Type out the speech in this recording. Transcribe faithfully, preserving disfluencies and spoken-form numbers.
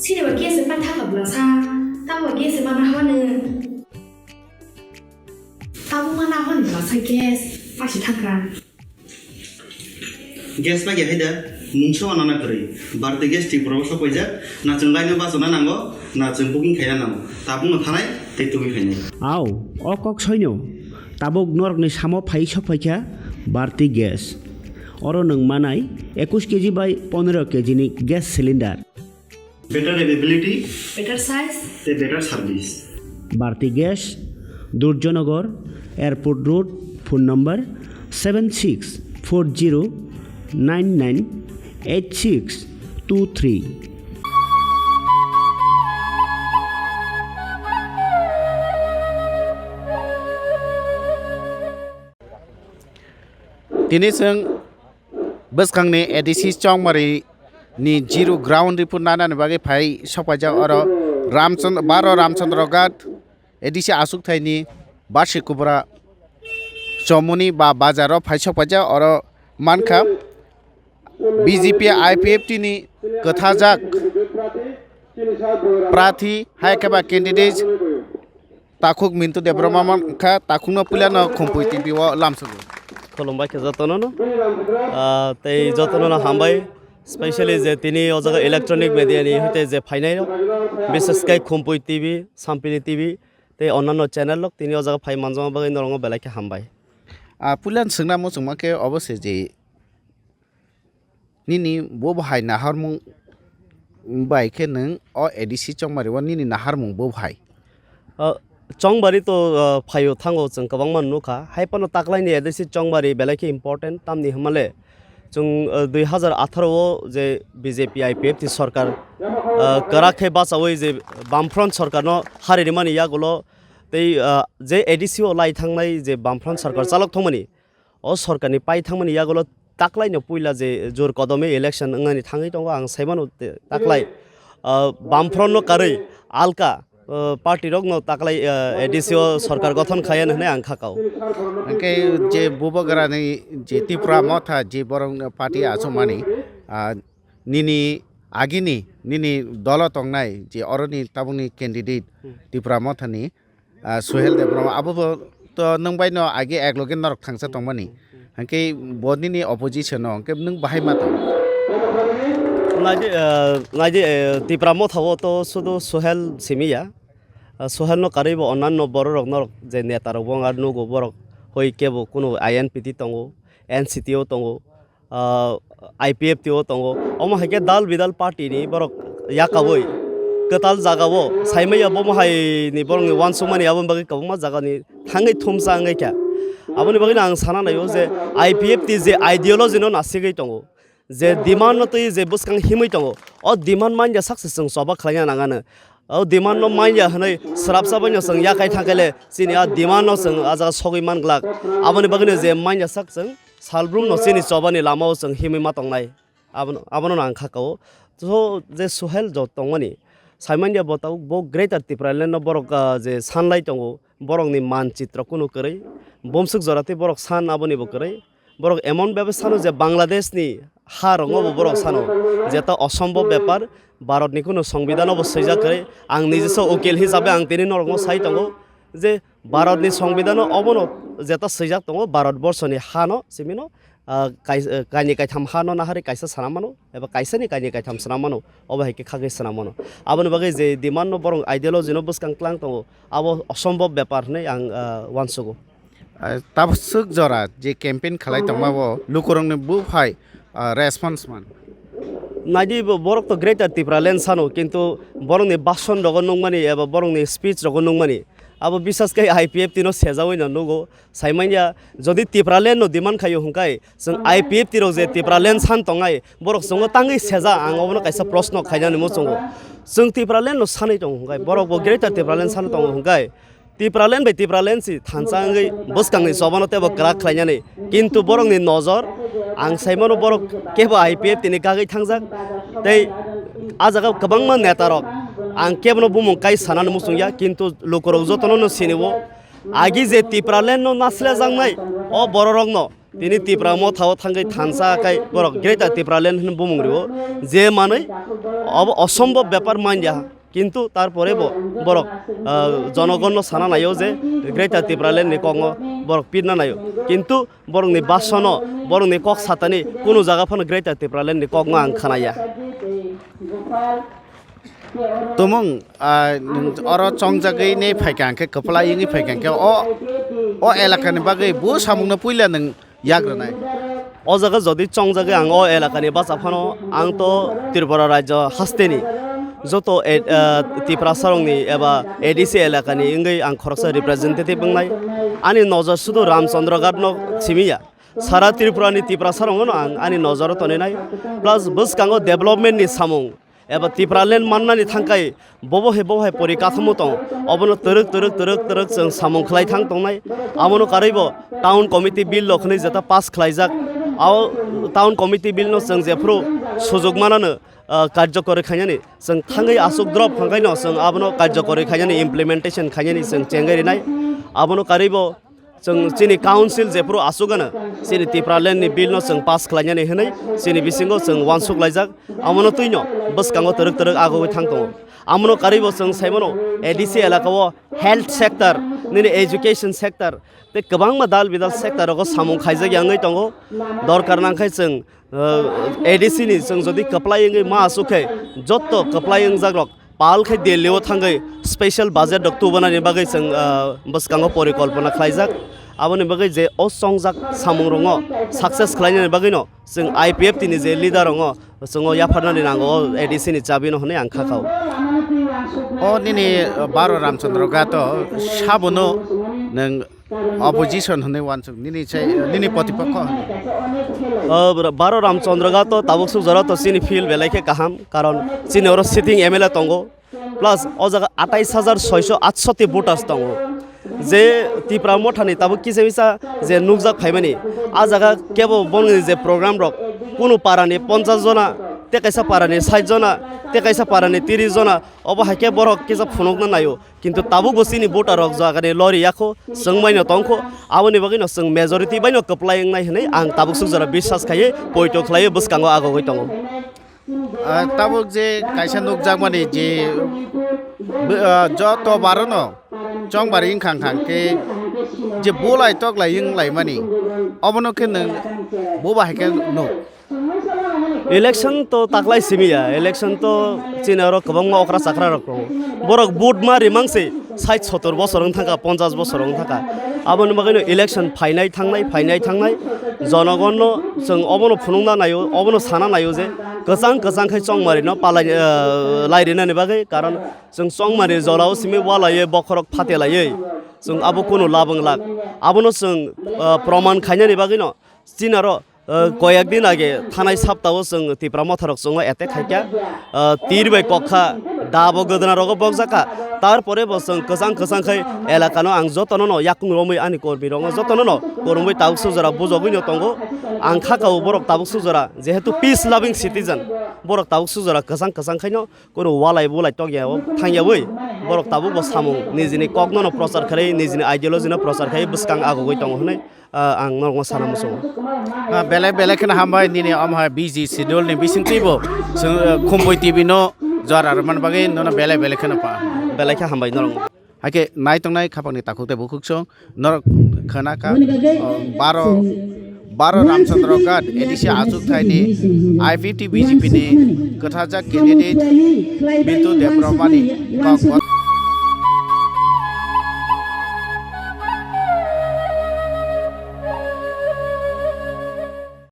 Chini ba gas ma thangla bwlasa, tamo gas ma nahwani. Tamo ma nahwani bwlasa gas, pasi thangkha. Gas ma khe haida, mungsa ma nana kwrwi. Bharti Gas Tripura o sok paijak, na chwng line o bachana nango, na chwng booking khaina nango. Tabukno thanai tei tubui khainai. Au, o kok soino. Tabuk norokni samo phai sok phaikha Bharti Gas. Oro nwng manai ekush keji bai pondro keji ni gas cylinder. Better availability, better size, tei better service. Bharti Gas, Durjanagar, Airport Road, phone number seven six four zero nine nine eight six two three. Tini chwng bwskangni A D C Chongmari ni zero ground report nanani bagwi phai sokpaijak oro Ramchand-, baro Ramchandra Ghat A D C achukthai ni Basikubra chomoni ba bazar o phai sokpaijak oro mankha B J P I P F T ni kwthajak prathi hai khe ba candidate Takhuk Mintu Debbarma mankha, takhukno puilano Khumpui T V o lamsugo. Khulumbai khe jotono no. Ah, tei jotono no hambai, specially je tini o jaga electronic media ni hoite je phainai rok, bises khe Khumpui T V, Sampini T V, tei onano channel rok tini o jaga phai manjakma bagwi norokno belai khe hambai. Ah, puilan swngna muchungma khe obo se je Nini bo bahai naharmung bai khe nwng o A D C Chongmari o nini naharmung bo bahai? Ah, Chongmari to, ah, phaio thango chwng kwbangma nukha. Hai phano taklaini A D C Chongmari belai khe important, tamni hwnmale chwng, ah, dui hazar atharo o je B J P I P F T sorkar, ah, kwrak khe bachaui je Bamfront sorkarno hari rimani yagulo tei, ah, je A D C o lai thangnai je Bamfront sorkar chalok thangmani, o sorkarni pai thangmani yagulo taklaino puila je jor kodome election wngnani thangwi tongo, ang saimano te-, taklai, ah, Bamfront no karwi alka, ah, party rokno taklai, ah, A D C o sorkar gothon khaya hwnwi ang kha kao. Hwnkhe je Bubagrani je Tipra Motha je borok party achukmani, ah, nini agini nini dolo tongnai je oroni tabukni candidate Hmm. Tipra Mothani, ah, Suhel Debbarma, abo bo to nwng bai no age ek loge norok thangsa tongmani. Hwnkhe bo nini opposition no, hwnkhe nwng bahai ma tong? Naidi, ah, naidi, eh, Tipra Motha o to sudu Suhel simi ya. Ah, Suhel no karwi bo onanno borok rok norok je neta rok bo wng ar nugo borok hoi kebo kunu I N P T tongo, N C T o tongo. Ah, I P F T o tongo. Omo hai khe dal bidal party ni borok yakaui kwtal jaga o saimaya bomo hai ni borok ni uansukmani aboni bagwi kwbangma jaga ni thangwi thumsa wngwi kha. Aboni bagwi no ang sana naio je I P F T je ideology no nasigwi tongo, je demand no twi je bwskang himwi tongo, o demand manya sakse chwng choba khlaina nangano. O demand no manya hwnwi swrapsa bai no chwng yakai thangkhe le chini a demand no chwng a jaga sogwi man glak. Aboni bagwi no je manya sak chwng Salbrum no chini chobani lama o chwng himwi ma tongnai. Abono, abono no ang kha kao. So, je Suhel jo tongmani, saimanya bo tabuk bo Greater Tipraland no borok, ah, je sanlai tongo, borokni manchitro kunu kwrwi, bumswk jora tei borok san aboni bo kwrwi. Borok emon bhabe sano je Bangladesh ni ha rokno bo borok sano, jeta osombob bepar, Bharat ni kunu songbidan o bo swijak kwrwi. Ang nijesa ukil hisabe ang tini norokno sai tongo je Bharat ni songbidan o obono jeta swijak tongo, Bharat borsho ni ha no simi no, ah, kai-, ah, kaini kaitham ha no nahari kaisa swnam mano, eba kaisa ni kaini kaitham swnam mano, obo hai khe khagwi swnam mano. Aboni bagwi je demand no borok ideology no bwskang tlang tongo, abo osombob bepar hwnwi ang, ah, uansugo. Ah, tabuk swk jora je campaign khalai tongma bo lukurokni buphai, ah, response man? Naidi bo-, borok to Greater Tipraland sano, kintu borokni bhasan rogo nukmani eba borokni speech rogo nukmani, abo bisas khe I P F T no sejaui no nugo. Saimanya, jodi Tipraland no demand khaio hwnkhe, chwng I P F T rok je Tipraland san tongnai, borok chwngno tangwi seja, ang obono kaisa proshno khainani muchungo. Chwng Tipraland no sanwi tongo hwnkhe, borok bo Greater Tipraland san tongo hwnkhe, Tipraland bai Tipraland si thansa wngwi bwskangni chobano teibo kwrak khlainani. Kintu borokni nojor ang saimano borok kebo I P F T ni kagwi thangjak. Tei a jaga kwbangma neta rok ang kebono bumung kai sanani muchungya, kintu lukurok jotono no sinio. Agi je Tipraland no naslajaknai o bororokno Tini Tipra Motha o thangwi thansa khai borok Greater Tipraland hwnwi bumung rio, je manwi obo osombhob bepar manya, kintu tarpore bo borok, ah, jonogonno sana naio je Greater Tipraland ni kokno borok pirna naio, kintu borokni basono, borokni kok satani kunu jaga phano Greater Tipraland ni kokno ang khanaya. Tumung, ah, nwng oro chongjagwi ne phaikha hwnkhe, kwplai wngwi phaikha hwnkhe, o, o elakani bagwi bo samungno puila nwng yak rwnai. O jaga jodi chongjagwi ang o elakani bacha phano, ang to Tripura rajyo hasteni joto e-, ah, Tiprasarokni eba A D C elakani wngwi ang khoroksa representative wngnai. Ani nojor sudu Ramchandra Ghat no simiya. Sara Tripura ni Tiprasarokno ang ani nojoro toninai. Plus bwskango development ni samung eba Tipraland mannani thangkai bobo hai bobo hai pori kathamo tong, obono twrwk twrwk twrwk twrwk chwng samung khlai thang tongnai. Abono karwibo town committee bill rok hwnwi jeta pass khlaijak. Ao town committee bill no chwng jephru sujuk manano, ah, karjokori khainani chwng thangwi aswk drop hwnkhaino chwng abono karjokori khainani, implementation khainani chwng chengwi rinai. Abono karwibo chwng chini council jephru aswk ano chini Tipraland ni bill no chwng pass khlainani hwnwi chini bisingo chwng uansuk laijak. Amono twino bwskango twrwk twrwk agogwi thang tongo. Amono karwibo chwng saimano A D C elaka o health sector, nini education sector tei kwbangma dal bidal sector rogo samung khaijak yangwi tongo. Dorkar nangkhai chwng, uh, A D C ni chwng jodi kwplai wngwi ma aswk khe, jotto kwplai wngjakrok pal khai Delhi o thangwi special budget rok tubunani bagwi chwng, uh, bwskango porikolpona khlaijak. Aboni bagwi je o chongjak samung rokno success khlainani bagwino chwng I P F T ni je leader rokno chwng o yapharnani nango o A D C ni chabi no hwnwi ang kha kha o. O nini, uh, Baro Ramchandra Ghat o sabono nwng opposition hwnwi uansuk nini sai, nini protipokho hwnwi. O, bro, Baro Ramchandra Ghat o tabuk suk jora to chini field belai khe kaham, karon chini oro sitting M L A tongo, plus o jaga atais hajar soiso atsoti voters tongo. Je Tipra Mothani tabuk kisa misa je nukjak phaimani, a jaga kebo bongni je program rok, kunu parani ponchash jona, tei kaisa parani sait jona, tei kaisa parani tirish jona, obo hai khe borok kisa phunukna naio. Kintu tabukbo chini voter rok jagani lori yakho, chwng baino tongkho, aboni bagwino chwng majority baino kwplai wngnai hwnwi ang tabuk suk jora biswas khaiwi poito khlaiwi bwskango agogwi tongo. Ah, tabuk je kaisa nukjakmani je, ah, joto barono chongbari wngkha wngkha khe je bulai toklai wnglaimani, obono khe nwng buba hai khe nuk. Election to taklai simi ya, election to chini oro kwbangma okra chakra rok tongo. Borok vote ma rimang se sait sotor bosor wng thangkha, ponchash bosor wng thangkha. Aboni bagwino election phainai thangnai, phainai thangnai. Jonogonno chwng obono phunukna naio, obono sana naio je kwchang kwchang khai chongmarino palai, eh, lai rinani bagwi, karon chwng chongmari jorao simi walaiwi bokhorok phate laiwi chwng abo kunu labwng lak. Abono chwng, eh, proman khainani bagwino chini oro, eh, koyek din age thanai saptao chwng Tipra Motharok chwngno attack khaikha, eh, tir bai kokha, da bo godona rogo bokjakha. Tarpore bo chwng kwchang kwchang khai elakano ang jotono no yakung romwi ani kormi rokno jotono no korumwi tabuk sujora bujogwi no tongo. Ang kha kao borok tabuk sujora jehetu peace loving citizen, borok tabuk sujora kwchang kwchang khaino kunu walai bulai tokya o thangyawi borok tabuk bo samung nijini kokno no prochar khlai, nijini ideology no prochar khlai bwskang agogwi tongo hwnwi ah, ang norokno sana muchungo. Ah, belai belai kheno hambai nini omo hai busy schedule ni bisingtwi bo chwng, ah, Khumpui T V no jora rwmani bagwi nono belai belai kheno pa. Belai khe hambai norok. Hakhe nai tongnai khapangni takhuk tei bukhuk song norok khna kha, oh, Baro, Baro Ramchandra Ghat A D C achukthai ni I P T B J P ni kwtharjak candidate Bintu Debbarma ni kok